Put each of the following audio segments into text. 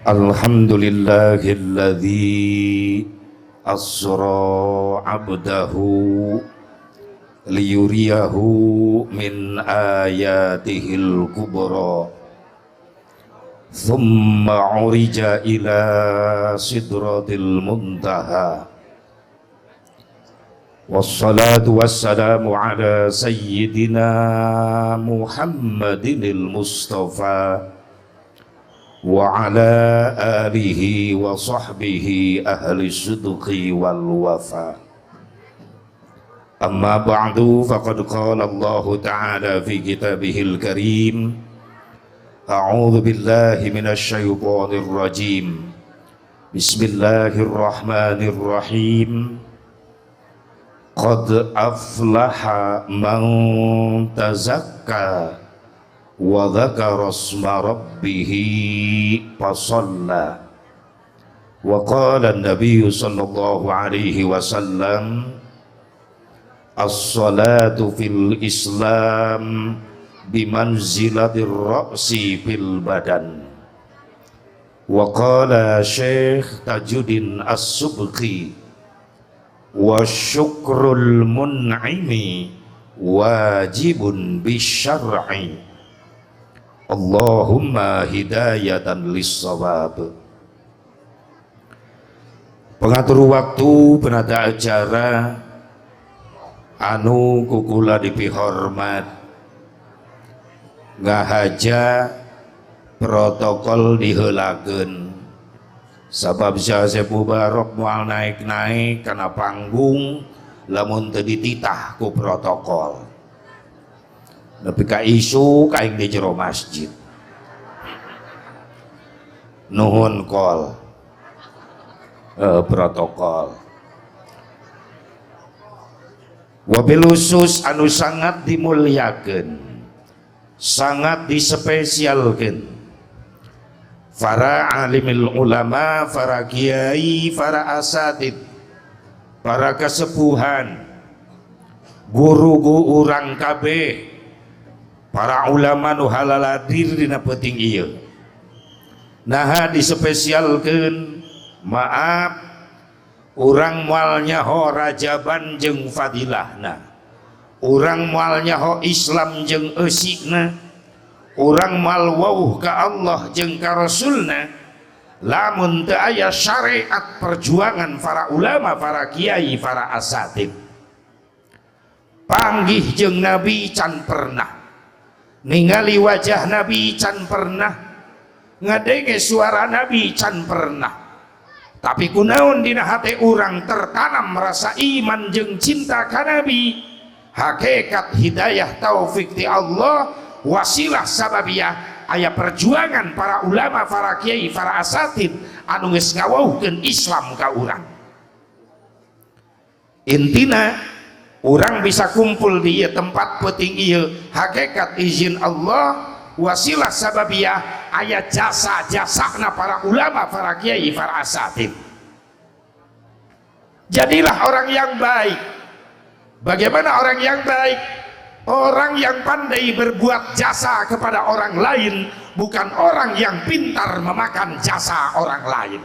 Alhamdulillahilladzi asra abdahu liyuriyahu min ayatihil kubra thumma urija ila sidratil muntaha. Wassalatu wassalamu ala sayyidina Muhammadinil Mustafa wa ala alihi wa sahbihi ahli sidqi wal wafa. Amma ba'du, faqad qala Allah ta'ala fi kitabihil karim, a'udzu billahi minasy syaithanir rajim, bismillahirrahmanirrahim. Qad aflaha man tazakka wa dzakara asma rabbih fasalla. Wa qala an-nabiy sallallahu alaihi wasallam, as-salatu fil islam bimanzilatir ra'si fil badan. Wa qala Syekh Tajuddin As-Subki, wa syukrul mun'imi wajibun bisyar'i. Allahumma hidayatan lissawab. Pengatur waktu, penata acara anu kukula dipihormat, ngahaja protokol diheulakeun sabab Syekh Mubarok moal naik-naik kana panggung lamun teu dititah ku protokol. Nepi ka isuk aing di jero masjid. Nuhun kol, protokol. Wabil khusus anu sangat dimuliakeun, sangat dispesialkeun, para alimil ulama, para kiai, para asatid, para kesepuhan, guru-guru urang kabeh, para ulama nu halaladir dina peuting ieu. Naha dispesialkeun? Maaf, urang moal nyaho rajaban jeung fadilahna, urang moal nyaho Islam jeung eusina, urang moal wauh ka Allah jeung ka Rasulna lamun teu aya syariat perjuangan para ulama, para kiai, para asatid. Panggih jeung Nabi can pernah, ningali wajah Nabi can pernah, ngadenge suara Nabi can pernah, tapi kunaon dina hate urang tertanam rasa iman jeung cinta ka Nabi? Hakikat hidayah taufik ti Allah, wasilah sababiyah aya perjuangan para ulama, para kiai, para asatid anu geus ngawauhkeun Islam ka urang. Intina urang bisa kumpul di ieu tempat peuting ieu hakikat izin Allah, wasilah sababiyah aya jasa-jasana para ulama, para kiai, para asatid. Jadilah orang yang baik. Bagaimana orang yang baik? Orang yang pandai berbuat jasa kepada orang lain, bukan orang yang pintar memakan jasa orang lain.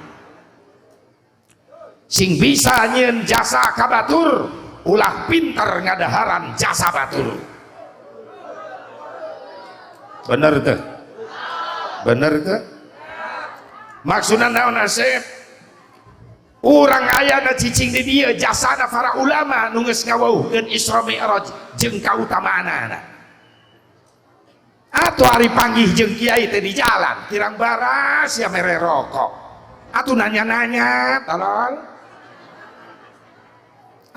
Sing bisa nyieun jasa ka batur, ulah pintar ngadaharan jasa batur. Bener tuh? Bener tuh? Maksudna naon, Asep? Urang ayana cicing di dieu jasana para ulama nu geus ngawauhkeun Isra Mi'raj jeung kautamaanana. Atuh ari panggih jeung kiai teh di jalan, kirang baras ya mere rokok. Atuh nanya-nanya, tolong.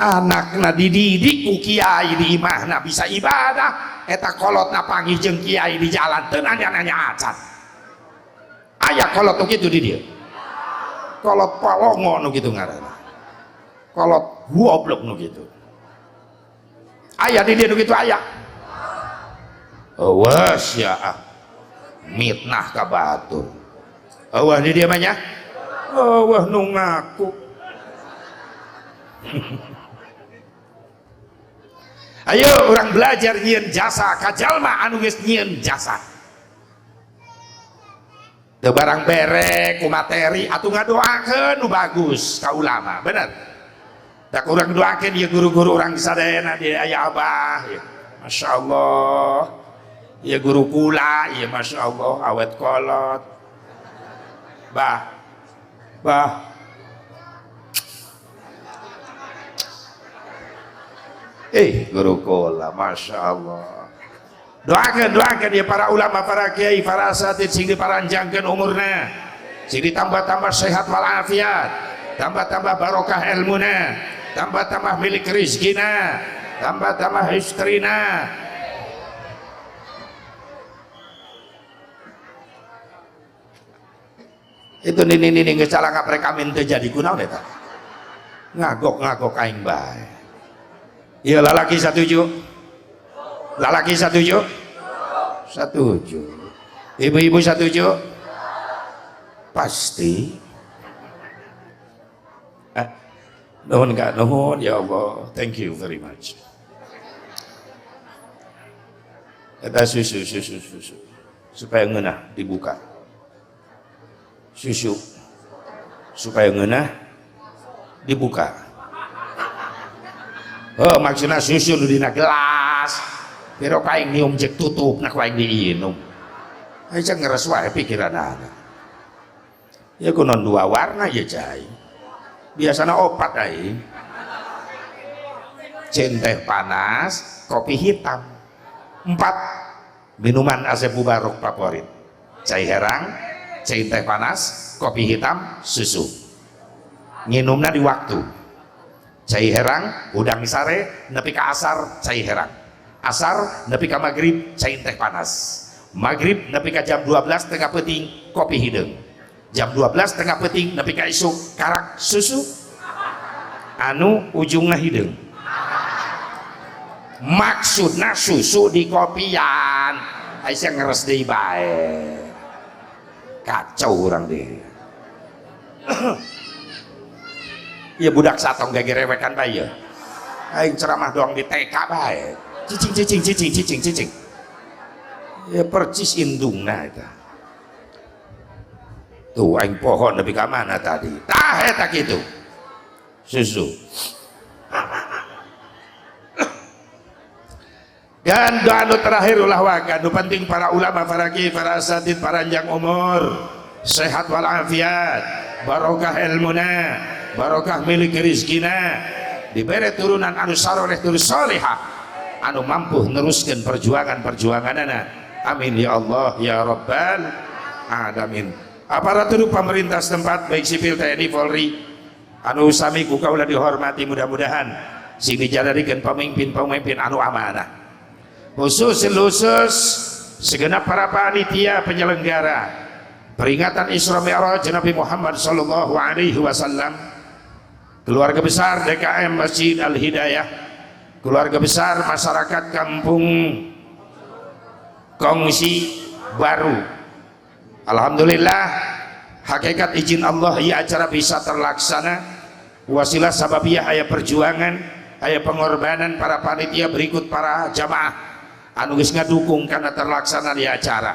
Anakna dididik ku kiai di imahna bisa ibadah, eta kolotna panggih jeung kiai di jalan teu nanya-nanya acan. Aya kolot nu kitu di dieu. Kolot polongo nu kitu ngaranna. Kolot goblok nu kitu. Aya di dieu nu kitu aya. Awas ya ah. Mitnah ka batur. Awas di dieu mah nya. Awas nu ngaku. Ayo orang belajar nyieun jasa ka jalma anu geus nyieun jasa. Teu barang bere ku materi atuh ngadoakeun nu bagus ka ulama, bener. Da kurang doakeun ieu guru-guru urang sadayana di aya abah ya. Masya Allah. Ya guru kula, ya Masya Allah, awet kolot. Bah, bah. Guru kula, Masya Allah. Doakan, doakan ya para ulama, para kiai, para asatid, sing diparanjangkeun umurna, sing ditambah-tambah sehat walafiat, tambah-tambah barokah ilmuna, tambah-tambah milik rizkina, tambah-tambah istrina. Itu nini-nini geus calangap rekamin teu jadi kunaon eta? Ngagok-ngagok aing bae. Ieu lalaki satuju? Lalaki satuju? Satuju. Ibu-ibu satuju? Pasti. Nuhun kak, nuhun ya Allah. Thank you very much. Eta susu, susu, susu. Supaya ngeunah dibuka. Susu supaya ngeunah dibuka. Oh, maksudnya susu nu dina gelas. Pero kaing nyium cek tutup nak kaing diinum. Aja ngeres wae pikiran anak. Ya kunon dua warna ya cai. Biasana opat aing. Centeh panas, kopi hitam. 4 minuman Asep Mubarok favorit. Cai herang, cai teh panas, kopi hitam, susu. Nginumna di waktu. Cai herang, udang sare, nepi ka asar, cai herang. Asar, nepi ka maghrib, cai teh panas. Maghrib, nepi ka jam 12 tengah peuting, kopi hideung. Jam 12 tengah peuting, nepi ka isuk, karak susu. Anu ujungna hideung. Maksudna susu di kopian. Aisyah ngeres deui bae. Kacau orang deh. Ya budak satong gagerewekan bae ya. Aing ceramah doang di TK bae. Cicing cicing cicing cicing cicing. Ya percis indungna eta. Tuh aing pohon nepi ka mana tadi. Tah eta kitu. Susu. Dan doa nu terakhir ulah waga nu penting para ulama, para kiai, para asatid paranjang umur, sehat walafiat, barokah ilmuna, barokah milik rizkina, diberi turunan anu saroleh tur solehah, anu mampu neruskeun perjuangan-perjuanganana. Amin ya Allah ya Rabbal alamin. Aparatur pemerintah setempat baik sipil, TNI, Polri anu sami ku kaula dihormati, mudah-mudahan sing dijadikeun pemimpin-pemimpin anu amanah. Khusus khusus segenap para panitia penyelenggara peringatan Isra Mi'raj Nabi Muhammad sallallahu alaihi wasallam, keluarga besar DKM Masjid Al Hidayah, keluarga besar masyarakat Kampung Kongsi Baru. Alhamdulillah, hakikat izin Allah ya acara bisa terlaksana. Wasilah sababiyah aya perjuangan, aya pengorbanan para panitia berikut para jamaah anu geus ngadukung karena terlaksana di acara.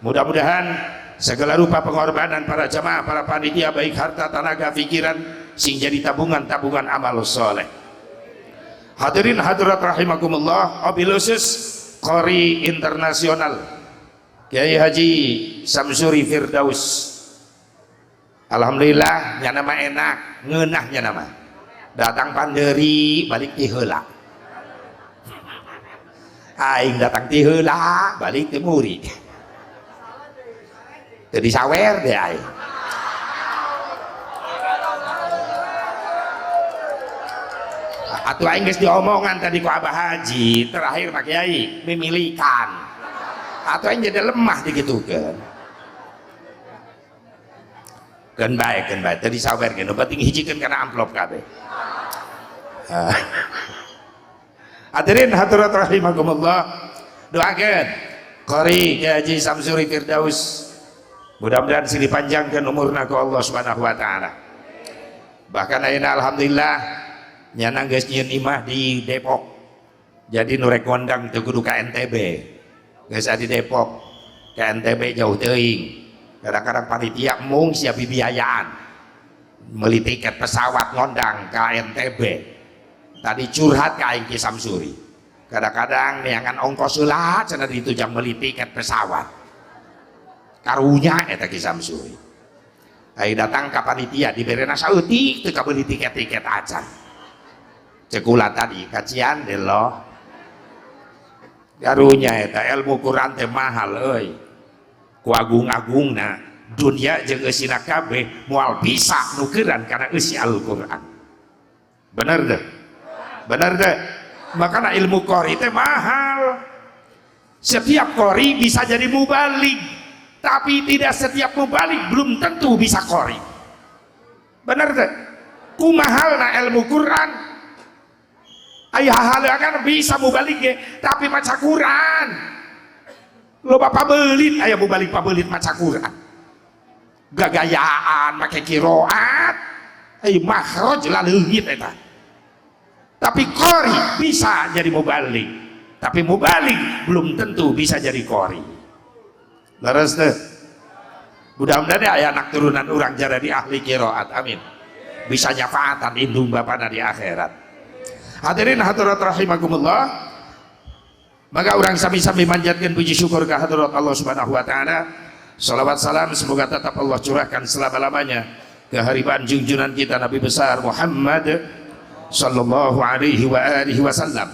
Mudah-mudahan segala rupa pengorbanan para jamaah, para panitia baik harta, tenaga, pikiran sing jadi tabungan-tabungan amal soleh. Hadirin hadirat rahimakumullah, wabil khusus Qori Internasional Kiai Haji Samsuri Firdaus. Alhamdulillah nya nama enak, ngeunah nya nama. Datang panderi balik ti heula. Aing datang ti heula balik ti muri. Teu disawer deh aing. Atuh aing geus diomongan tadi ku Abah Haji, terakhir Pak Kiai mimilikan. Atuh aing jadi lemah digitukeun. Keun bae, keun bae, teu disawer ge, nu penting hijikeun kana amplop kabeh. Hadirin hadirat rahimakumullah, doakeun Qori Kiai Haji Samsuri Firdaus mudah-mudahan sing dipanjangkeun umurna ku Allah Subhanahu wa taala. Bahkan ayeuna alhamdulillah nyana geus nyieun imah di Depok. Jadi nu rek ngondang teu kudu ka NTB. Geus di Depok. Ka NTB jauh teuing. Kadang-kadang panitia mung siap biayaan beli tiket pesawat ngondang ke NTB. Tadi curhat ke aing Ki Samsuri, kadang-kadang neangan ongkos heula cenah ditu jang beli tiket pesawat. Karunya eta Ki Samsuri. Aing datang ka panitia diberena saeutik teu kabeli tiket-tiket acan. Ceuk kula tadi kacian deloh. Karunya eta ilmu Quran teh mahal euy. Ku agung-agungna dunia jeung eusina kabeh moal bisa nukeran kana eusi Al-Qur'an. Bener deh? Bener deh? Makanya ilmu qori teh mahal. Setiap qori bisa jadi mubalig, tapi tidak setiap mubalig belum tentu bisa qori. Bener deh? Ku mahalna ilmu Quran. Aya halangan bisa mubalig ge, tapi maca Quran. Loba pabelit, aya mubalig pabelit maca Quran. Gagayaan make qiraat, ai makhraj laleungit eta. Tapi qori bisa jadi mubalig, tapi mubalig belum tentu bisa jadi qori. Leres teh? Mudah-mudahan aya anak turunan urang jadi ahli qiraat, amin. Bisa nyafaatan indung bapana di akhirat. Hadirin hadirat rahimakumullah. Maka urang sami-sami manjatkan puji syukur ke hadirat Allah Subhanahu wa taala. Salawat salam semoga tetap Allah curahkan selama-lamanya ke haribaan junjungan kita Nabi besar Muhammad sallallahu alaihi wa alihi wasallam,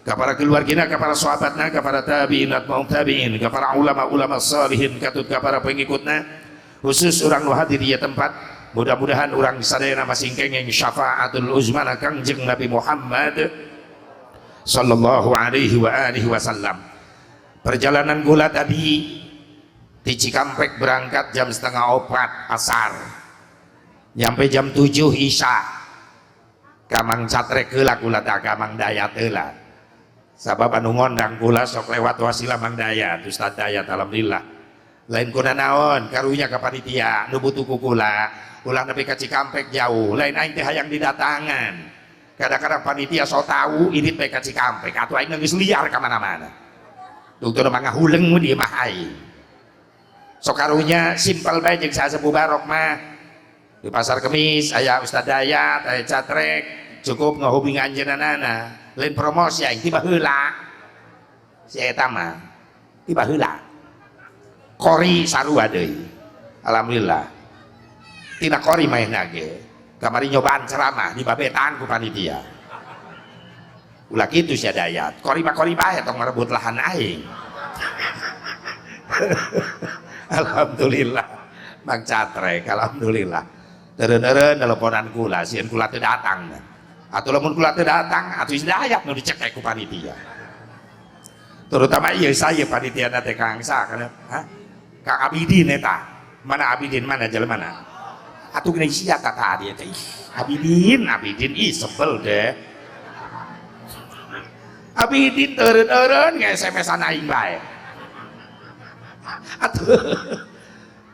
kepada keluarganya, kepada sahabatnya, kepada tabi'in atau tabi'in, kepada ulama-ulama salihin, katut kepada pengikutnya, khusus orang nu hadir di tempat. Mudah-mudahan urang sadayana masing kenging syafaatul uzma Kangjeng Nabi Muhammad sallallahu alaihi wa alihi wasallam. Perjalanan gula tadi di Cikampek berangkat jam 3:30 asar, nyampe jam 7 isya. Kamang Catrek heula kula teh, Kamang Dayat heula. Sabab anu ngondang kula sok lewat wasilah Mang Dayat, Ustaz Dayat, alhamdulillah. Lain kuna naon, karunya ka panitia nu butuh ku kula, ulah nepi ka Cikampek jauh, lain aing teh hayang didatangan. Kadang-kadang panitia sok tahu ini teh ka Cikampek, atuh aing geus liar ka mana-mana. Duktur mah ngahuleng mun ieu mah aing. Sok karunya simpel bae jeung sasepuh barok mah. Di Pasar Kemis aya Ustaz Dayat, aya Catrek, cukup ngahubungi anjeunna. Lain promosi aing tiba heula. Si eta mah tiba heula. Kori sarua deui. Alhamdulillah. Tina kori maehna ge. Kamari nyobaan ceramah di babetan ku panitia. Ulah kitu sia Dayat. Kori mah kori bae tong merebut lahan aing. Alhamdulillah. Mang Catrek, alhamdulillah. Teureun-eureun teleponan kula, sieun kula teu datang. Atuh lamun kula teu datang, atuh si Dayat nu dicekek ku panitia. Terutama ieu saya panitia teh Kang Sa, hah? Kang Abidin eta. Mana Abidin, mana jelema mana? Atuh geuning sia tata dia teh. Abidin, Abidin ih sebel deh. Abidin teureun-eureun nge-SMS-an aing bae. Atuh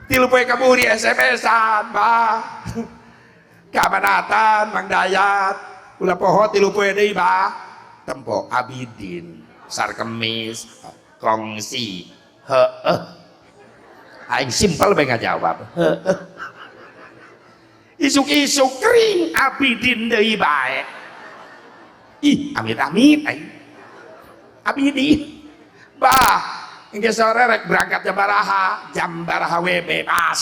tilu poe kaburi SMS-an, bah. Kamanatan Mang Dayat, ulah poho tilu poe deui, bah. Tempo Abidin, Sarkemis, kongsi, heeh. Aing simpel bae ngajawab. Heeh. Isuk-isuk kering Abidin deui bae. Ih, amit-amit aing. Abidin. Bah, engke sore rek berangkat jam baraha, jam baraha we bebas.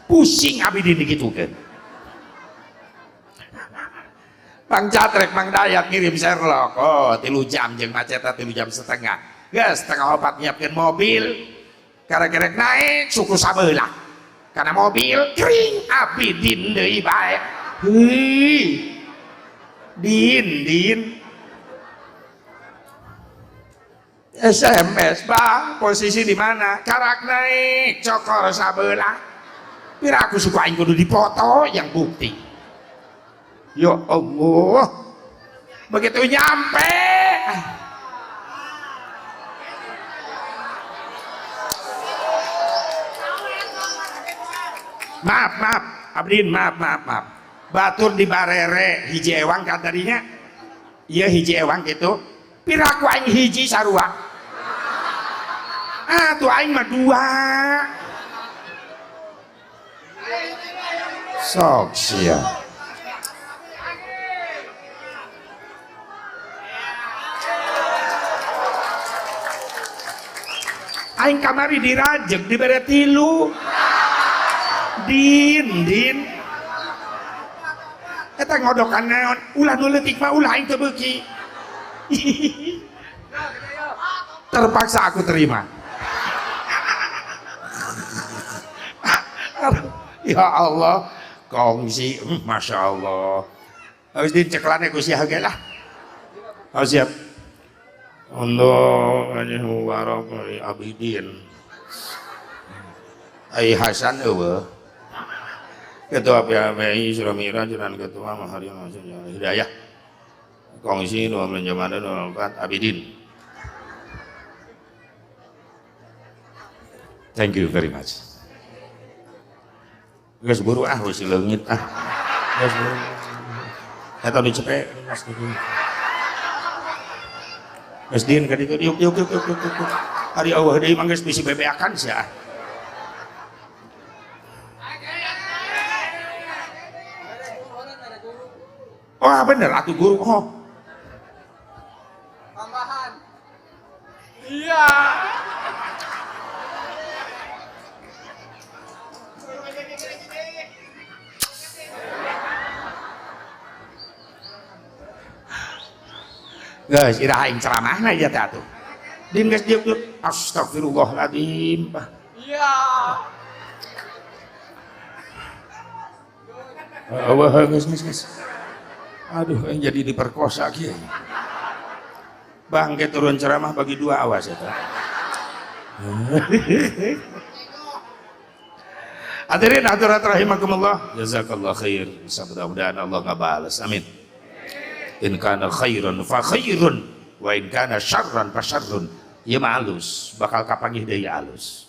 Pusing Abidin digitukeun. Mang Catrek, Mang Dayat ngirim Sherlock. Oh, 3 jam jeung macetna 3 jam setengah. Geus 3:30 nyiapkeun mobil. Karek-karek naik suku sabelah. Karena mobil kering Abidin deui bae. Heuh. Din, din. SMS, Bang, posisi di mana? Karak naik, cokor sabelah. Pira aku suka aing kudu dipoto yang bukti. Ya Allah. Begitu nyampe, maaf, maaf, Abdin, maaf, maaf, maaf. Batur di barere hiji ewang kan tadinya. Iya hiji ewang gitu. Piraku aing hiji sarua. Ah, tuh aing mah 2. Sok sia. Aing kamari dirajek dibere tilu. Din din. Eta ngodokan naon? Ulah nu leutik mah ulah aing teu beuki. Terpaksa aku terima. Ya Allah, kongsi, Masya Allah. Harus diceklane ku sia ge lah. Oh, siap. Untuk Mubarak Abidin. Ai Hasan eueuh. Ketua PAPI Suramira dan Ketua Maharian Hidayah. Kongsi 2 Jumada 24 Abidin. Thank you very much. Geus buru ah wis leungit ah. Geus buru. Eta dicepek geus din ka ditu yuk yuk yuk yuk yuk. Ari eueuh deui mah geus bisi bebeakan sia. Wah bener atuh guru oh. Tambahan. Iya. Guys, iraha aing ceramahna ieu teh atuh. Din geus diuk diuk. Astagfirullahaladzim. Iya. Wah, geus geus geus. Aduh, aing jadi diperkosa kieu. Bangke turun ceramah bagi dua awas eta. Hadirin hadirat rahimakumullah. Jazakallah khair. Mudah-mudahan Allah ngabales. Amin. In kana khairan fa khairun wa in kana syarran fa syarrun. Ieu mah alus, bakal kapanggih deui alus.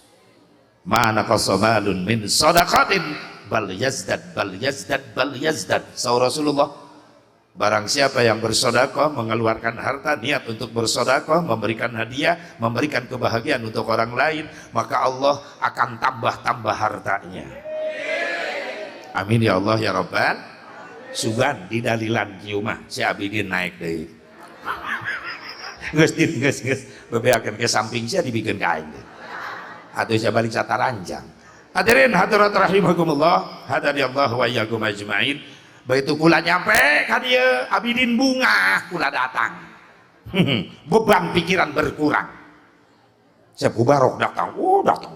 Ma naqasa malun min shadaqatin bal yazdad bal yazdad bal yazdad. Saur Rasulullah, barang siapa yang bersedekah, mengeluarkan harta niat untuk bersedekah, memberikan hadiah, memberikan kebahagiaan untuk orang lain, maka Allah akan tambah-tambah hartanya. Amin ya Allah ya Rabbal. Sugan didalilan kieu mah si Abidin naik deui. Geus din geus geus bebeakeun ke samping sia dibikeun ka aing. Atuh sia balik sataranjang. Hadirin hadirat rahimakumullah, hadallahu wa iyyakum ajmain. Begitu kula nyampe ka dieu Abidin bungah kula datang. Beban pikiran berkurang. Syekh Mubarok datang, oh datang.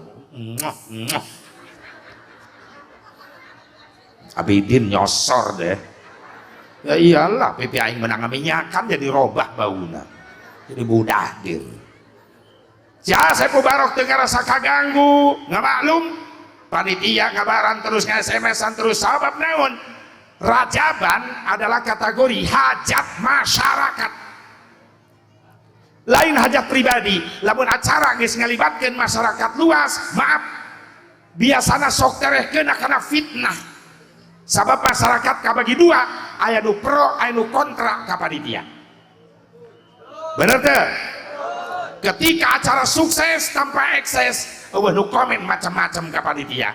Abidin nyosor deh. Ya iyalah pipi aing menang minyakan jadi robah bauna. Jadi budah dir. Ya Syekh Mubarok teu ngarasa kaganggu, nggak maklum. Panitia ngabaran terus nge-SMS-an terus sabab naon? Rajaban adalah kategori hajat masyarakat. Lain hajat pribadi. Lamun acara geus ngalibatkeun masyarakat luas, maaf. Biasana sok terehkeun kana fitnah. Sabab masyarakat kabagi dua, aya nu pro, aya nu kontra ka panitia. Bener teu? Ketika acara sukses tanpa ekses, eueuh nu komen macam-macam ka panitia.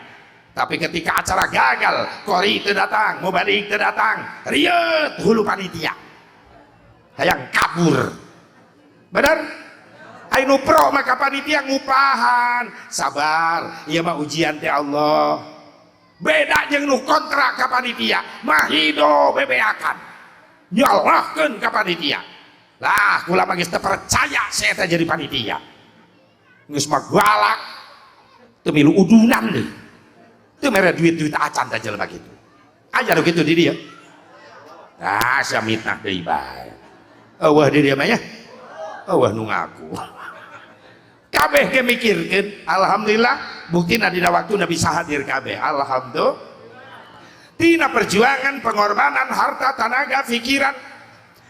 Tapi ketika acara gagal, kori teu datang, mubalik teu datang, rieut hulu panitia. Hayang kabur. Bener? Aya nu pro maka panitia ngupahan, sabar, ieu mah ujian teh Allah. Beda jeung nu kontra ka panitia, mahido bebeakan. Nyalahkeun ka panitia. Lah, kula mah geus teu percaya saya teh jadi panitia. Geus mah galak, teu milu udunan deui. Teu mere duit-duit acan teh jelema kitu. Aya nu kitu di dieu. Ah, sia mitnah deui bae. Eueuh di dieu mah nya. Eueuh nu ngaku. Kabeh ge mikirkeun, alhamdulillah buktina dina waktu bisa hadir kabeh. Alhamdulillah. Tina perjuangan, pengorbanan, harta, tenaga, pikiran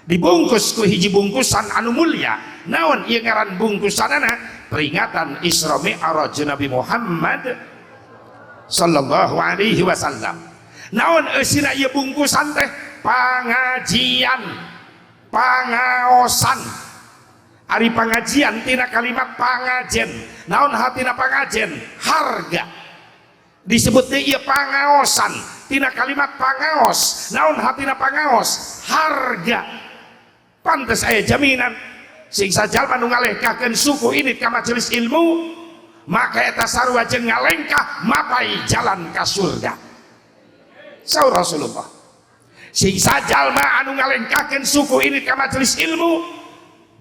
dibungkus ku hiji bungkusan anu mulia. Naon ieu ngaran bungkusanana? Peringatan Isra Mi'raj Nabi Muhammad sallallahu alaihi wasallam. Naon eusina ieu bungkusan teh? Pangajian, pangaosan. Ari pangajian tina kalimat pangajen. Naon hatina pangajen? Harga. Disebut deui ieu pangaosan tina kalimat pangaos. Naon hatina pangaos? Harga. Pantes aya jaminan sing sajalma nu ngalengkahkeun suku ini ka majelis ilmu, maka eta sarua jeung ngalengkah mapai jalan ka surga. Saur Rasulullah, sing sajalma anu ngalengkahkeun suku ini ka majelis ilmu,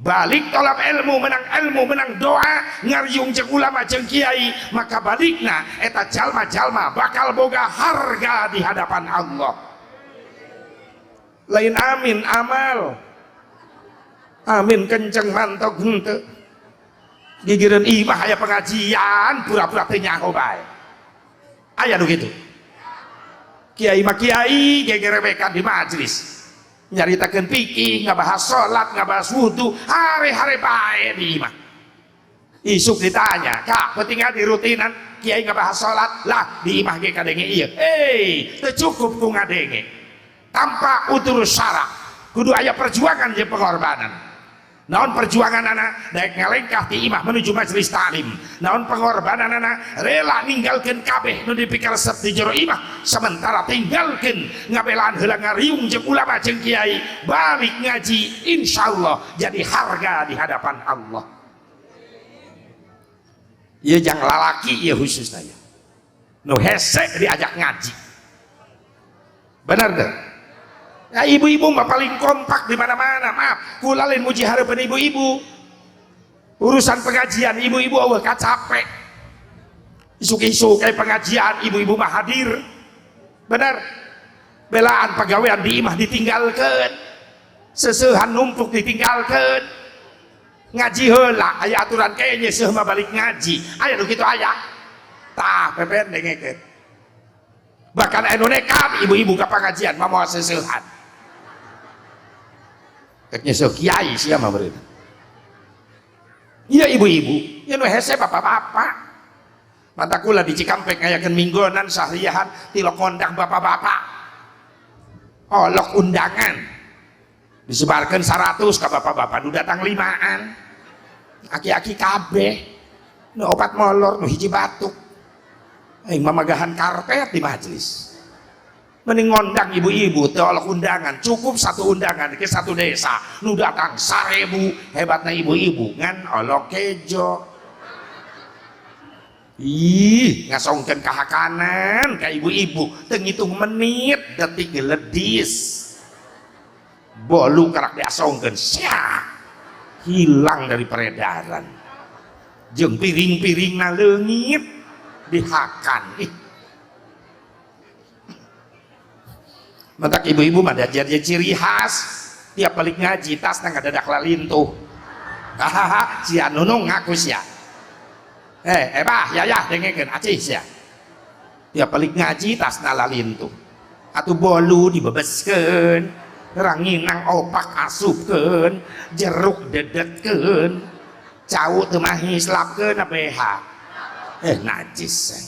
balik tolak ilmu, menang ilmu, menang doa, ngariung jeung ulama jeung kiai, maka balikna eta jalma-jalma bakal boga harga di hadapan Allah. Lain amin amal, amin kenceng mantok henteu. Gigireun imah aya pengajian pura-pura teu nyaho bae. Aya nu kitu. Kiai mah kiai gegerebekan di majelis, nyaritakeun fikih, ngabahas salat, ngabahas wudu, hare-hare bae di imah. Isuk ditanya, "Kak, penting di rutinan kiai ngabahas salat, lah di imah ge kadenge ieu." Hei, teu cukup ku ngadenge. Tanpa utur syarak, kudu aya perjuangan jeung pengorbanan. Naon perjuangan anak? Daek ngalengkah ti imah menuju majelis taklim. Naon pengorbanan anak? Rela ninggalkeun kabeh nu dipikaresep di jero imah, sementara tinggalkeun ngabelaan heula ngariung jeung ulama jeung kiai, balik ngaji, insyaallah jadi harga di hadapan Allah. Ieu jang lalaki ieu khususna ya. Nu hese diajak ngaji. Benar teu? Ya, ibu-ibu mah paling kompak di mana-mana. Maaf, kula lain muji hareupeun ibu-ibu. Urusan pengajian ibu-ibu eueuh kacapek. Isuk-isuk kayak pengajian ibu-ibu mah hadir. Benar. Belaan pagawean di imah ditinggalkeun. Seseuhan numpuk ditinggalkeun. Ngaji heula aya aturan kayaknya seuh mah balik ngaji. Aya nu kitu aya. Tah pepen dengekeun. Bahkan anu nekat ibu-ibu ka pengajian mah moal seseuhan. Rek nyeseuh kiai sia mah beureum. Iya ibu-ibu, ya nu hese bapak-bapak. Mata kula di Cikampek ngayakeun minggonan sahriyahan tilok ngondang bapak-bapak. Olok undangan. Disebarkan 100 ka bapak-bapak, nu datang 5an. Aki-aki kabeh. Nu opat molor, nu hiji batuk. Aing mamagahan karpet di majelis. Mending ngondang ibu-ibu teu olok undangan, cukup satu undangan ke satu desa, nu datang 1000. Hebatna ibu-ibu ngan olok kejo. Ih, ngasongkeun kahakanan ka ibu-ibu, teu ngitung menit, detik geledis. Bolu karak diasongkeun, sia hilang dari peredaran. Jeung piring-piringna leungit dihakan. Ih. Matak ibu-ibu mah jadi ciri khas tiap balik ngaji tasna ngadadak lalintuh. Hahaha, sia nunung ngaku sia. Bah, ya ya dengekeun acih sia. Tiap balik ngaji tasna lalintuh. Atuh bolu dibebeskeun, ranginang opak asupkeun, jeruk dedetkeun, cau teu mahi selapkeun ABH. Najis.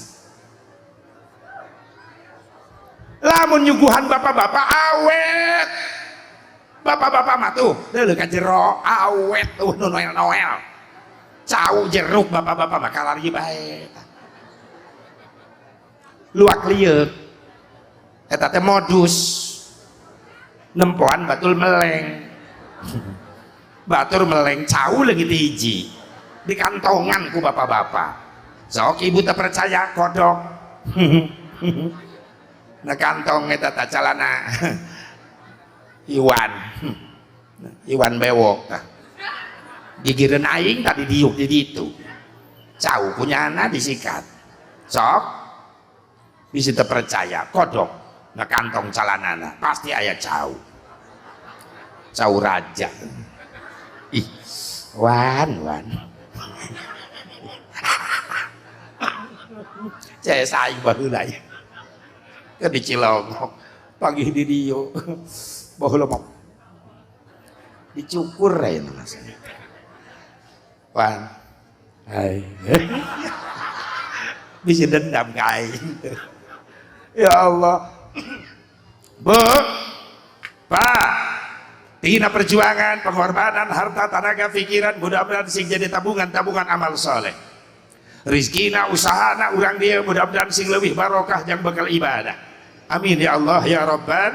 Lamun nyuguhan bapak-bapak awet. Bapak-bapak mah tuh deuleu ka jero awet tuh nu noel-noel. Cau jeruk bapak-bapak mah kalari bae. Luak lieuk. Eta teh modus. Nempoan batul meleng. Batur meleng cau leungit hiji. Di kantongan ku bapak-bapak. Sok ibu teu percaya kodok. Nah kantong eta tah calana Iwan. Iwan bewok tah. Gigireun aing tadi diuk di ditu. Cau kunyana disikat. Sok bisa teu percaya kodok. Nah kantong calanana pasti aya cau. Cau raja. Ih, wan wan. Saya saing baheula ya. Ke di Cilongok pagi di dieu baheula mah dicukur ya mas. Wan, hai. Bisa dendam ka aing. Ya Allah. Bu, Pak, tina perjuangan, pengorbanan, harta, tenaga, pikiran, mudah-mudahan sing jadi tabungan-tabungan amal soleh. Rizkina, usahana urang dia mudah-mudahan sing leuwih barokah jang bekal ibadah. Amin ya Allah ya Rabban.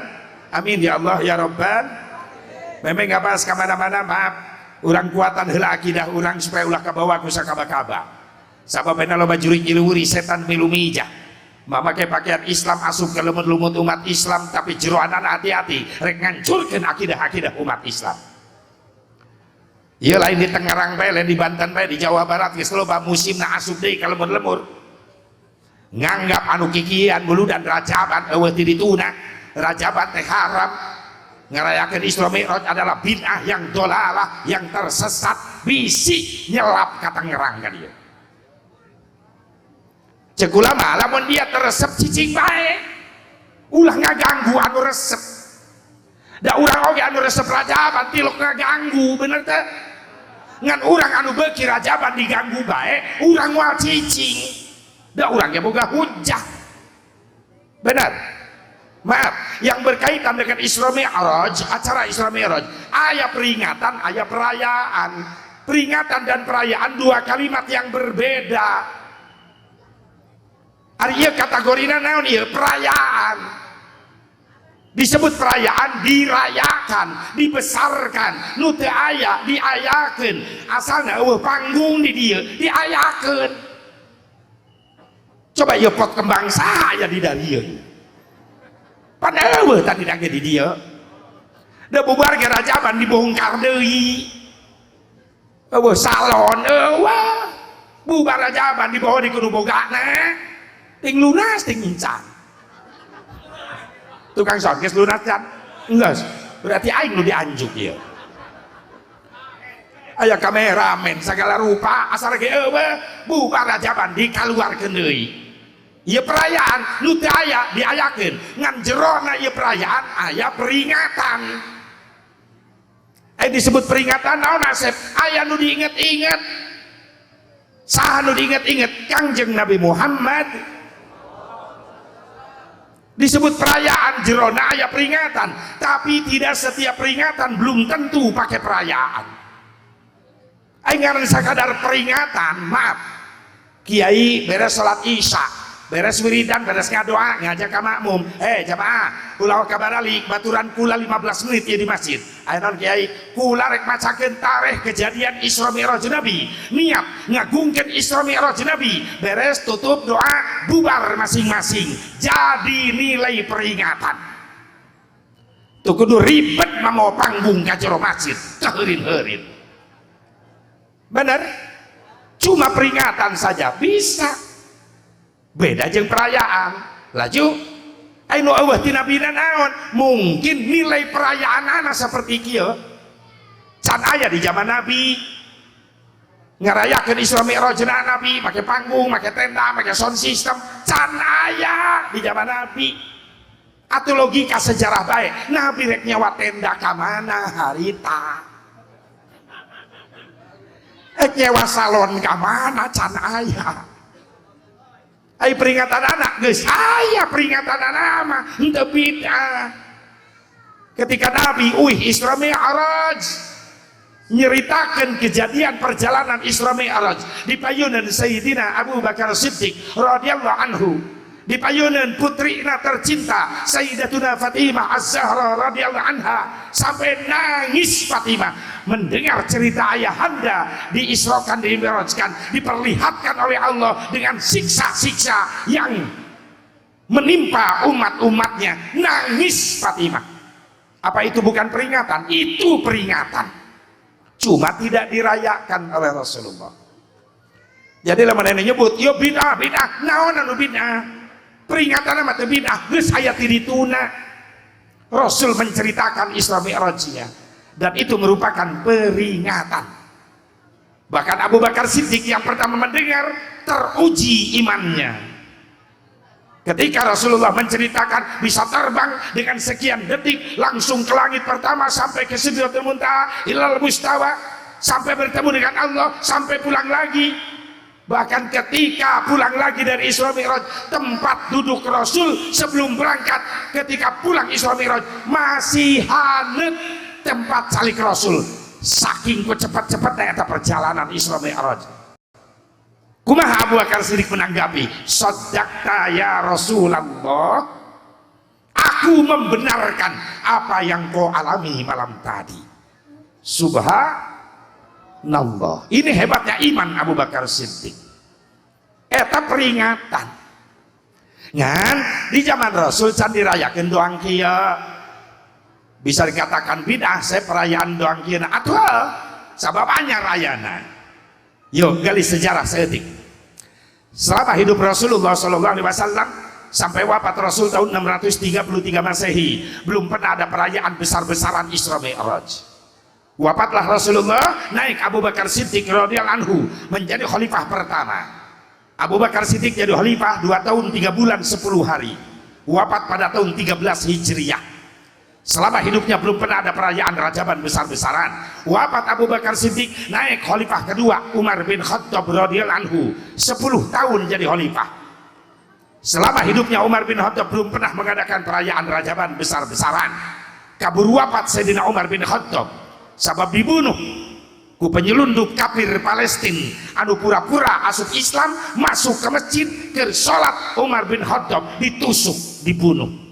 Amin ya Allah ya Rabban. Memang nggak bahas kemana-mana, maaf. Urang kuatan heula akidah urang supaya ulah kabawa ku sakaba-kaba. Sabab beuna loba jurig nyiluwuri, setan milu mijah. Memakai pakaian Islam asup ke lumut-lumut umat Islam, tapi jeroanan hati-hati rek ngancurkeun akidah-akidah umat Islam. Iya, lain di Tangerang bae, lain di Banten bae, di Jawa Barat geus loba musimna asup deui ka lemur-lemur. Nganggap anu kikian muludan, rajaban euweuh ti dituna, rajaban teh haram. Ngarayakeun Isra Mi'raj adalah bid'ah yang dolalah, yang tersesat, bisi nyelap ka Tangerang ka dieu. Cek ulama, lamun dia teresep cicing bae. Ulah ngaganggu anu resep. Da urang oge anu resep rajaban tilok ngaganggu, bener teh? Ngan urang anu beuki rajaban diganggu bae, urang moal cicing. Da urang ge boga hujah. Benar. Maaf, yang berkaitan dengan Isra Mi'raj, acara Isra Mi'raj, aya peringatan, aya perayaan. Peringatan dan perayaan dua kalimat yang berbeda. Ari ieu kategorina naon ieu? Perayaan. Disebut perayaan, dirayakan, dibesarkan. Nu teu aya diayakeun. Asalna euweuh panggung di dieu, diayakeun. Coba ieu pot kembang saha aya di dieu? Pan euweuh tadi ge di dieu. Da bubar ge rajaban dibongkar deui. Euweuh salon, euweuh. Bubar rajaban dibawa di kudu bogana. Ting lunas ting incan. Tukang sound geus lunas can? Enggak. Berarti aing nu dianjuk ieu. Aya kameramen segala rupa asal ge euweuh, bubar rajaban dikaluarkeun deui. Ieu perayaan nu teu aya diayakeun, ngan jerona ieu perayaan aya peringatan. Eh, disebut peringatan naon, Asep? Aya nu diinget-inget. Saha nu diinget-inget? Kangjeng Nabi Muhammad. Disebut perayaan jerona aya peringatan, tapi tidak setiap peringatan belum tentu pakai perayaan. Aing ngaran sakadar peringatan, maaf. Kiai beres salat Isya, beres wiridan, beres ngadoa, ngajak ka makmum, "Eh jamaah, ulah kabaralik, baturan kula 15 menit ya di masjid." "Ayo naon, Kiai?" "Kula rek macakeun tarikh kejadian Isra Mi'raj Nabi." Niat ngagungkeun Isra Mi'raj Nabi, beres tutup doa, bubar masing-masing. Jadi nilai peringatan. Tuh kudu ribet mau panggung ka jero masjid, keheurin-heurin. Bener? Cuma peringatan saja bisa. Beda jeung perayaan. Laju anu euweuh tina nabina naon? Mungkin nilai perayaan anak seperti kieu can aya di zaman Nabi. Ngarayakeun Isra Mi'raj Nabi pakai panggung, pakai tenda, pakai sound system can aya di zaman Nabi. Atau logika sejarah baik, Nabi rek nyewa tenda ka mana harita? Rek nyewa salon ka mana, can aya. Ai peringatan anak geus aya, peringatan anak mah henteu bid'ah. Ketika Nabi uih Isra Mi'raj, nyeritakan kejadian perjalanan Isra Mi'raj di payunan Sayyidina Abu Bakar Siddiq radhiyallahu anhu, di payunan putrina tercinta Sayyidatuna Fatimah Az-Zahra radhiyallahu anha, sampai nangis Fatimah mendengar cerita ayahanda diisrokan, dimi'rajkan, diperlihatkan oleh Allah dengan siksa-siksa yang menimpa umat-umatnya. Nangis Fatimah. Apa itu bukan peringatan? Itu peringatan, cuma tidak dirayakan oleh Rasulullah. Jadi lamun nyebut yo bid'ah, bid'ah naon anu bid'ah? Peringatan mah teu bid'ah, geus aya ti dituna. Rasul menceritakan Isra Mi'rajnya dan itu merupakan peringatan. Bahkan Abu Bakar Siddiq yang pertama mendengar teruji imannya. Ketika Rasulullah menceritakan bisa terbang dengan sekian detik langsung ke langit pertama sampai ke Sidratul Muntaha ilal mustawa, sampai bertemu dengan Allah, sampai pulang lagi. Bahkan ketika pulang lagi dari Isra Mi'raj, tempat duduk Rasul sebelum berangkat ketika pulang Isra Mi'raj masih haneut tempat calik Rasul, saking ku cepat-cepat eta perjalanan Isra Mi'raj. Kumaha Abu Bakar Siddiq menanggapi? "Sodakta ya Rasulullah, aku membenarkan apa yang kau alami malam tadi." Subhanallah, ini hebatnya iman Abu Bakar Siddiq. Eta peringatan. Ngan di zaman Rasul can dirayakeun doang kieu. Bisa dikatakan bid'ah saya perayaan doang kieu atuh, sabab anyar rayana. Yuk, gali sejarah saeutik. Selama hidup Rasulullah SAW sampai wafat Rasul tahun 633 Masehi, belum pernah ada perayaan besar-besaran Isra Mi'raj. Wafatlah Rasulullah, naik Abu Bakar Siddiq radhiyallahu anhu menjadi khalifah pertama. Abu Bakar Siddiq jadi khalifah 2 tahun 3 bulan 10 hari. Wafat pada tahun 13 Hijriah. Selama hidupnya belum pernah ada perayaan Rajaban besar-besaran. Wafat Abu Bakar Siddiq, naik khalifah kedua, Umar bin Khattab radhiyallahu anhu. 10 tahun jadi khalifah. Selama hidupnya Umar bin Khattab belum pernah mengadakan perayaan Rajaban besar-besaran. Kabur wafat Sayyidina Umar bin Khattab sabab dibunuh ku penyelundup kafir Palestina anu pura-pura asup Islam, masuk ke masjid ke salat. Umar bin Khattab ditusuk, dibunuh.